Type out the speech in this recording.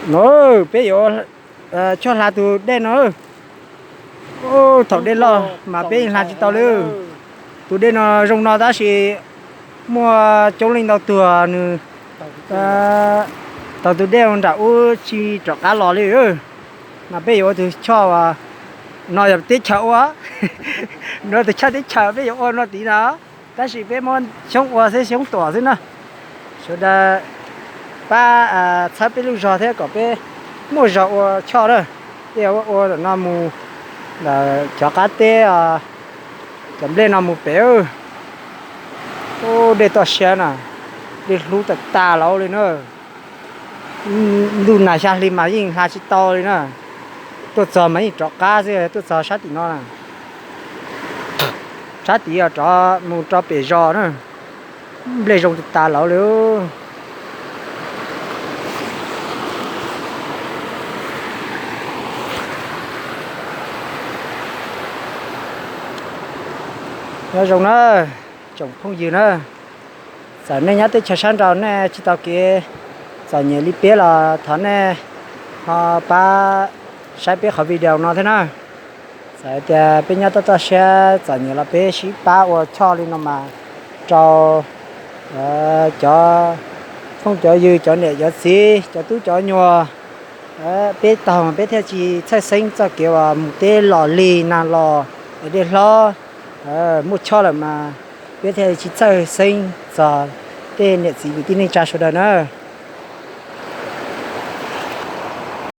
No, peb yuav choj hla tus dej no. Thaum dej loj mas peb hla tsis tau li. Tus dej no zoo no tab sis muaj coob leej ntau tuag nws taug tus dej nram ub tsis rov qab los li. Mas peb yuav ua tus choj uas no yog teb chaws ua, no tus choj teb chaws peb yuav ua no tid no. Tab sis peb muab xyoob ua xwb, xyoob tuam xwb na. Sawv daws pab txhawb peb lub zog thiab kom peb muaj zog ua choj na. Peb yuav ua no mus ntawm cov qab teb, cov nplej no mus pem. Ub, dej toj siab na, dej hlub tas tas lauj li na. Ntuj nag xya hli mas yeej hla tsis tau li na. Tuaj txog mas yeej rov qab xwb, tuaj txog sab tim no na. Sab tid rov mus rau pem zos na. Nplej zoo tas tas lauj li. Nyob zoo na, tsoom phooj ywg na, txawm nej nyob teb chaws sab nraud nej tsis tau kev txom nyem li peb los thov nej ho pab saib peb qhov video no thiab na. Txawm hais tias peb nyob toj toj siab txom nyem los peb sib pab ua choj li no mas rau cov phooj cov ywg, cov niam cov txiv, cov tub cov nyuam, peb taug mas peb thiaj tsis txhawj xeeb txoj kev uas mus teb los lig nag los es dej hlob. Muaj choj lawm mas peb thiaj tsis txhawj xeeb txog tej niam txiv kwv tij neej tsa sawv daws na.